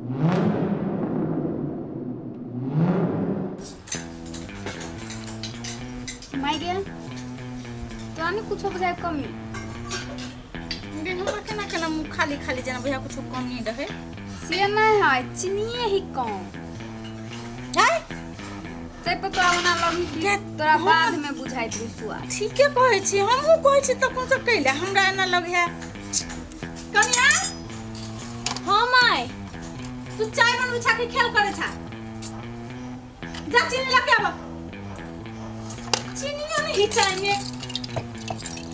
माय गे, तोरा नहि कुछो बुझाइ कमी? गे, हमरा केना केना मुँह खाली खाली जेना बुझा कुछो कमी रहे। से नहि है, चिनिये ही कम। है। ताहि पर तोरा ओना लगही कि गे, तोरा हम- बाद में बुझाइत रही सुआद। ठीके कहै छी, हमहूँ कहै छी तऽ कोन सब कैले हमरा एना लगे है। कनिया। हाँ माय। तू चाय बनबै छा कि खेल करै छा? जा, चीनी लऽ के आब। चीनियो नहीं चाय में।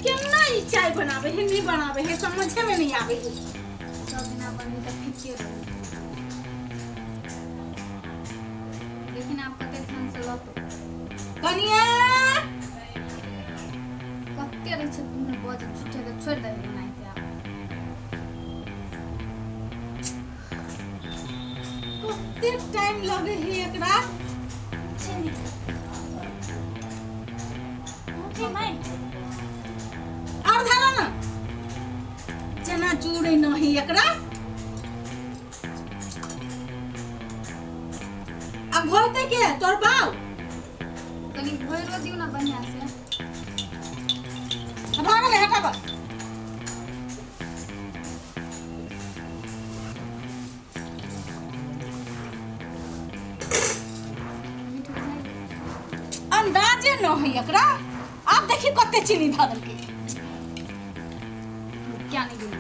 केना ई चाय बनावे है, नहीं बनावे है, समझे में नहीं आवे है। सब दिना बनबी तऽ फीके रहै, लेकिन आब कते ध्यान से लतो। कनिया। कते रहै छै तुमने बज झूठे के, छोड़ि दही बनाइते आब। कते टाइम लगे है एकरा? चीनी जी माय। और धारा ना, जेना जुड़े नहीं एकरा। अब घोरते के तोर बाऊ। कनि घोरियो दियौ ने बढ़िआँ से। अब भऽ गेलै, हटाबऽ। मीठ बुझाइ? अंदाजे न है एकरा। आब देखी कते चीनी धऽ देलकै। क्या नहीं गेलै।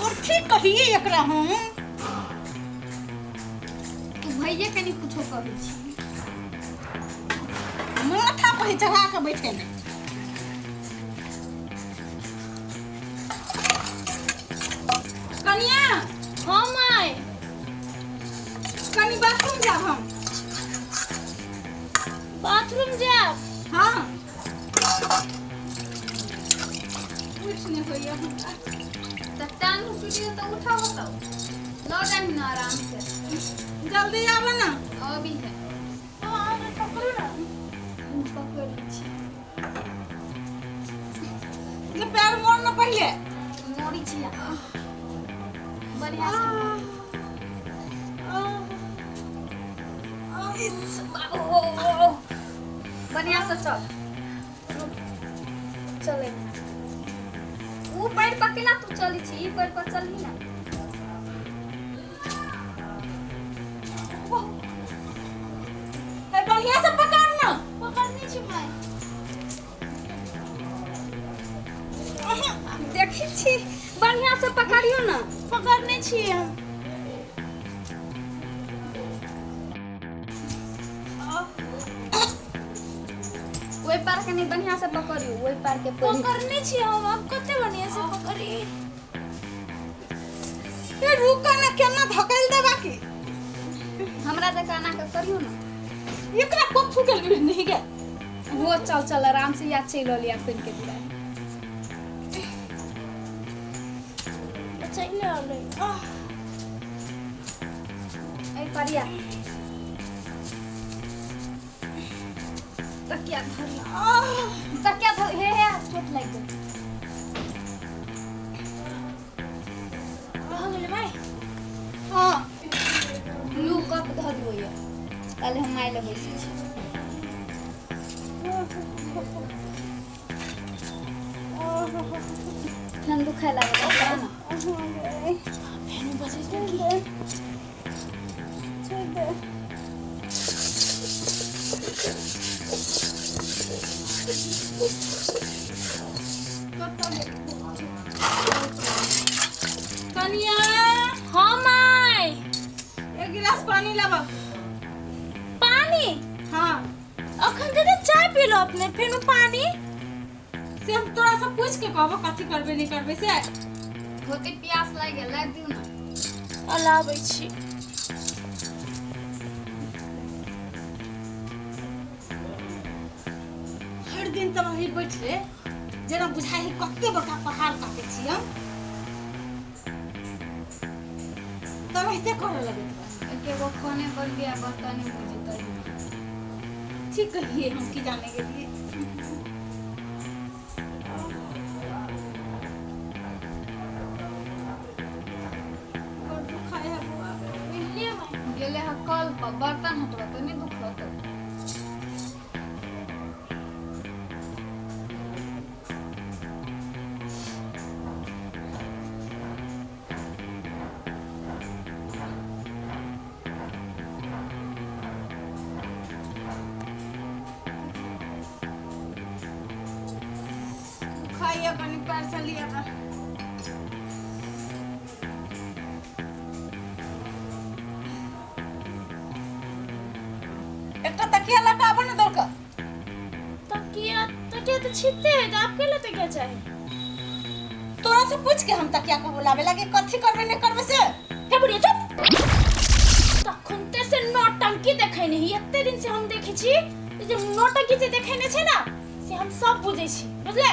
कथी कहिए एकरा हम? तू भैये कनि कुछो कहै छी। माथा पर चढ़ा के बैठे ने। कनिया। हाँ माय। कनि बाथरूम जाब हम। बाथरूम जायब? हाँ, उठ नहि होइए हमरा। तऽ टांग टूटि गेल तऽ उठा बताउ, लऽ जाही ने आराम से। जल्दी आबऽ ना। अभी है। अहाँ पकड़ू ना। हम पकड़ै छी। जे पैर मोड़ ना पहिले। मोड़ी छी बढ़िया से। ओ, बढ़िया से चल, चले। ऊ पैर पर केना तू चलै छी? ई पैर पर चलही ना। ए, बढ़िया से पकड़ ना। पकड़ने छी माय। देखी छी, बढ़िया से पकड़ियो ना। पकड़ने छियै हम। ओहि पार के नहीं, बढ़िया से पकड़ियो ओहि पार के पैर। पकड़ने छियै हम, आब कते बढ़िया से पकड़ी? ए, रुक ना, केना धकेल देबा की? हमरा जकाँ एना के करियो ना। एकरा कथू के लुरि नहीं गे। वो चल चल आराम से, या चलि लिया पेन के दिला। चलि रहलै। एहि परिया तकिया धर, तकिया धर। हे हे, चोट लागि गेल। भऽ गेलै माय। हाँ। लू, कप धऽ दियौ ये, ताले हम माय लग बैसै छी। ठंड दुखाय लागल ओकरा ना। फेनु बजै छै की? छोड़ दे। कनिया। हाँ माय। एक गिलास पानी लाबऽ। पानी? हाँ। अखन तऽ चाय पीलो अपने, फेनु पानी? से हम तोरा से पूछ के कहबो कथी करबे नहीं करबे से। होते प्यास लागि गेल, लागि दियौ ना। अलाबै छी। हर दिन तऽ वही बैठ रे, जेना बुझाइ है कते बड़का पहाड़ काटै छी हम। तब ऐसे करऽ लगैत रहे। एके गो खाने बनबी आ बर्तने बुझतै। ठीक कहिए, हम की जाने गेलिए। बड़ दुखाय है कल पर बर्तन हटबा तो नहीं दुखत। खाइए कनी पैसा लिया बा। एकटा तकिया लटाबो ने दौड़। तकिया तकिया तो छिटते है तो आपके लिए तकिया चाहे। तोरा से पूछ के हम तकिया को बुलावे लगे कथी करबे ने करबे से। हे बुढ़िया चुप। तखनते से नौटंकी देखै नहीं, एते दिन से हम देखै छी जे नौटंकी जे देखै ने छै ना से हम सब बुझै छी, बुझले?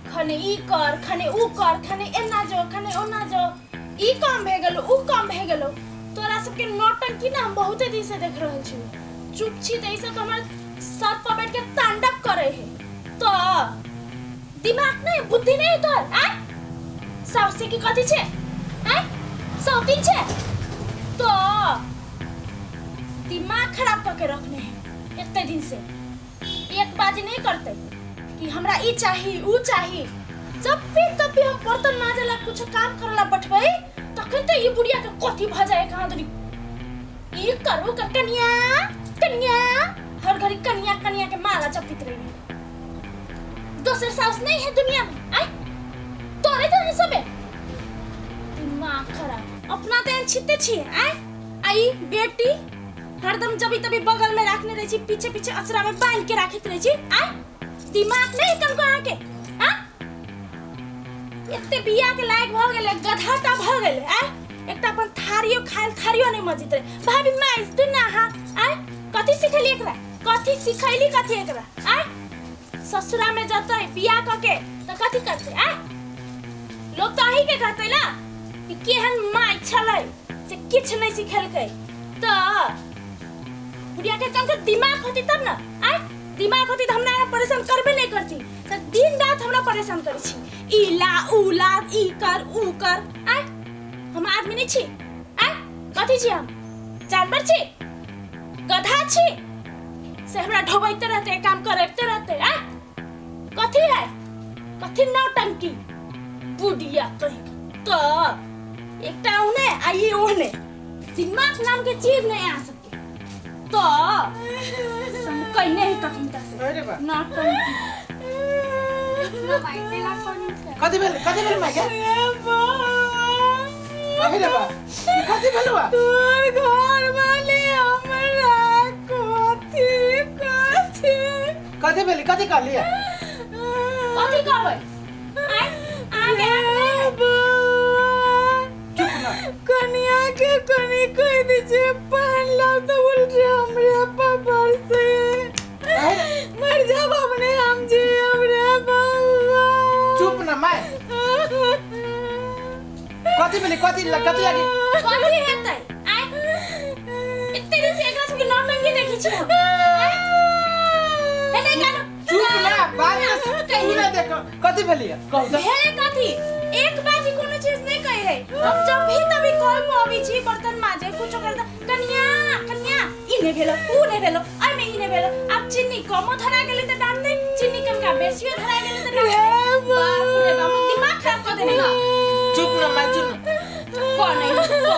खने ई कर खने ऊ कर खने एना जो खने ओना जो, ई काम भए गेलो ऊ काम भए गेलो। तोरा सबके नौटंकी ना हम बहुते दिन से देख रहल छी। चुप छी तऽ ई सब हमर सर पर बैठ के तांडव करे है। तो दिमाग नहीं बुद्धि नहीं तोहर आय? साउस की कथी छे आय? सौतीन छे तो दिमाग खराब करके रखने है इतने दिन से। एक बाजी नहीं करते कि हमरा ई चाही ऊ चाही। जब भी तब भी हम बर्तन माजेला कुछ काम करला बैठबै तखन तो ई बुढ़िया के कथी भ जाए कहाँ धरी ई करू कर कनिया कनिया हर घड़ी कनिया कनिया के माला जपित रही। दोसर साउस नहीं है दुनिया में आय? तोरे जाने सबे दिमाग खराब अपना तो छिते छी आय? आई बेटी हरदम जब तभी बगल में रखने रही छी, पीछे पीछे अचरा में बांध के राखित रही छी आय? दिमाग नहीं कनको आके आ? एते बिया के लायक भ गेलै गधा टा भ गेलै आय? एकटा अपन थारियो खायल थारियो नहीं मजित रहे। भाभी माइस तू ना हा आय? कथी सिखैली एकरा, कथी सिखैली कथी एकरा आय? ससुरा में जतै बिया क के त कथी करतै आय? लोग तो अही के कहतै ना कि केहन माय छलै से किछु नहीं सिखेलकै। त बुढ़िया के कम से दिमाग होती तब ना आय? दिमाग होती त हमरा परेशान करबे नहीं करती। त दिन रात हमरा परेशान करै छी, ई ला ऊ ला ई कर ऊ कर आय? हम आदमी नहीं छी आय? कथी छी हम, जानवर छी गधा छी से हमरा ढोबैते रहते काम करैते रहते आय? कथी है कथी नौटंकी बुढ़िया कहीं तो एकटा ओने आ ई ओने दिमाग नाम के चीज नहीं आ सके तो कहीं तखन से अरे बा नौटंकी ना माई तेला कोनी छै। कथी भेल कथी भेल माय के? अरे बा कथी भेल बा? तोर घर वाले हमरा कथी कथी कथी भेल कथी कहलिए? कथी कहबै आय? आगे चुप ना। कनिया के कनी कह दी छे पान लाव तो बोल रे हमरे पर से मर जाब अपने हम जी हमरे बउआ। चुप ना my. कथी भेल कथी कथी लागी कथी हेतै आय? एते दिन से एकरा सबके नौटंकी देखै छी हम हे नहीं कानो। चुप ना बात सुने देखो कथी भेलिए कहू त। भेले कथी एक बाजी कोनो चीज नहीं कहे है। हम जब भी तभी कॉल में आबै छी बर्तन माजे कुछो कर कनिया कनिया ई नै भेलो ऊ नै भेलो अइ में ई नै भेलो। आब चीनी कमो धरा गेलै त डाल दे, चीनी कनका बेसियो धरा गेलै त डाल दे। बाप रे बाप दिमाग खराब कर देने। चुप ना my चुप को नहीं को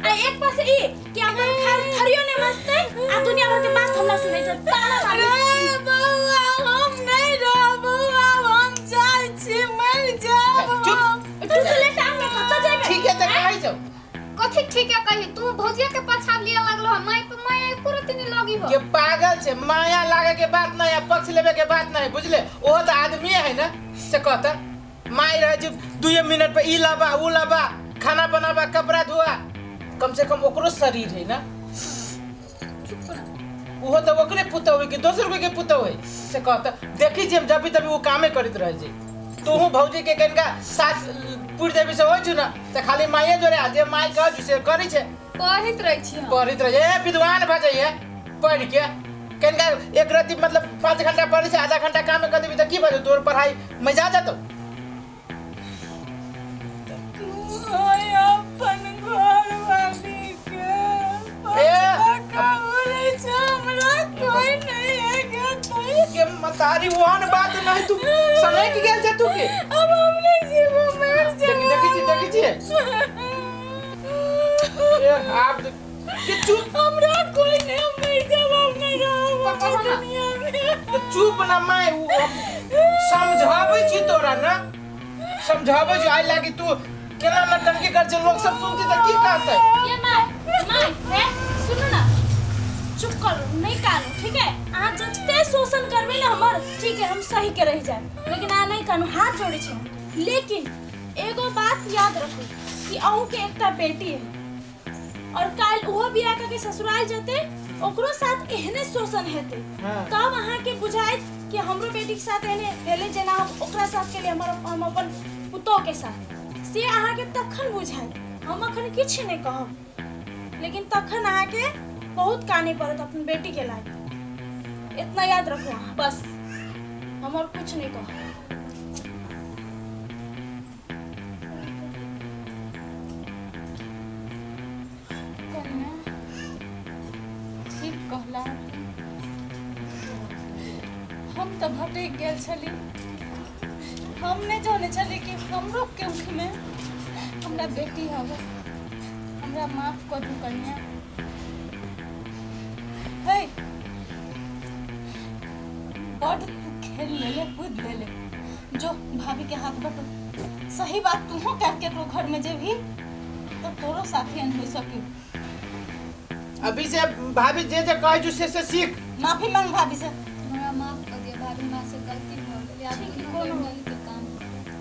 आ एक पास ई कि अपन खाल थरियो ने मस्ते आ दुनिया भर के बात हमरा सुनै छै ताना मारे। अरे बउआ हम नहीं रहबौ आब हम जाइ छी मर जाब। चुप टुटले टांग में कत जेबे? ठीक है त कहै छौ कथी ठीक है कही? तू भौजिया के पाछा लिया लगलो माय पे माय एको रति नहीं लगी हो। के पागल छे माया लागे के बात नहीं पक्ष लेवे के बात नहीं बुझले। ओहो त आदमी है ना से कहता माय रहे जे 2 मिनट पे ई लाबा ऊ लाबा खाना बनाबा कपड़ा धोआ, कम से कम ओकरो शरीर है ना। ओहो त ओकरे पुतौ है कि दोसर कोई के पुतौ है से कहता। देखी जे हम जब भी तभी वो कामे करत रहे जे तोहू भौजी के कनका साथ पुर देबी से होइ छु ना त खाली माये जोरे आ जे my कह से करै छे पढ़ैत रहै छी हम। पढ़ैत रहे ए विद्वान भ जाइए पढ़ के कनका एक राति मतलब 5 घंटा पढ़ै छै आधा घंटा काम कर देबी त की भऽ तोर पढ़ाई मजा जतौ। तू है अपन घर वाली के अरे ओहन बात नहीं, तू सनक गेल छै तू के। अब हम नहीं जीबो, मर देखी देखी छी, देखी छी। ए आब के चुप, हमरा कोई नहीं, हम मर जाब, हम नहीं रहब पकड़ो ना। दुनिया में। तो चुप ना माय, उ हम समझाबै छी तोरा ना, समझाबै छी। आइ लागी तू केना नटंकी कर छै, लोग सब सुनती त की कहतै? ये my my हे सुनू ना, चुप करू, नहीं कानू, ठीक है? अहाँ जते शोषण करबै ना हमर, ठीक है, हम सही के रह जाए, लेकिन अहाँ नहीं कानू, हाथ जोड़े छी। लेकिन एगो बात याद रखू कि अहूँ के एकटा बेटी है और काल्हि ओहो बियाह करके ससुराल जेतै, ओकरो साथ एहने शोषण हेतै। हाँ। तब अहाँके बुझाइत कि हमरो बेटी के साथ एहने भेलै जेना हम ओकरा साथ केलियै, हमर हम अपन पुतोह के साथ, से अहाँके तखन बुझाइत। हम अखन किछु नहि कहब, लेकिन तखन अहाँके बहुत काने पड़त अपन बेटी के लायक। इतना याद रखू अहाँ, बस हम और कुछ नहीं कहब। कन्या ठीक कहला, हम तऽ भटकि गेल छली, हम नहि जानै छली कि हमरो कोखिमे हमरा बेटी हवे। हमरा माफ कऽ दू कन्या। हे बड तू खेल लेले, कूद लेले, जो भाभी के हाथ बटो। सही बात, तूहो काल्हि केकरो घर में जेबही तो तोरो साथी एहन हो सके। अभी से भाभी जे जे कहै छु से सीख। माफी मांग भाभी से। हमरा माफ कर दिया भाभी, हमरा से गलती भऽ गेलै। आब ठीक है, कोनो कोनो गलती काम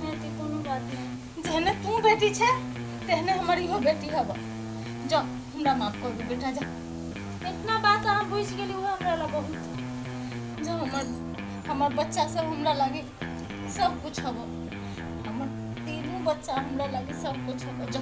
हाँ, ते कोनो बात नहीं। जेहने तू बेटी छे तेहने हमर इहो बेटी हब। जा हमरा माफ कर दू बेटा, जा। इतना बात अहाँ बुझि गेली, उहे हमरा ला बहुत। जा हमर हमर बच्चा सब हमरा लागे सब कुछ हब, हमर तीनों बच्चा हमरा लागे सब कुछ हब। जा।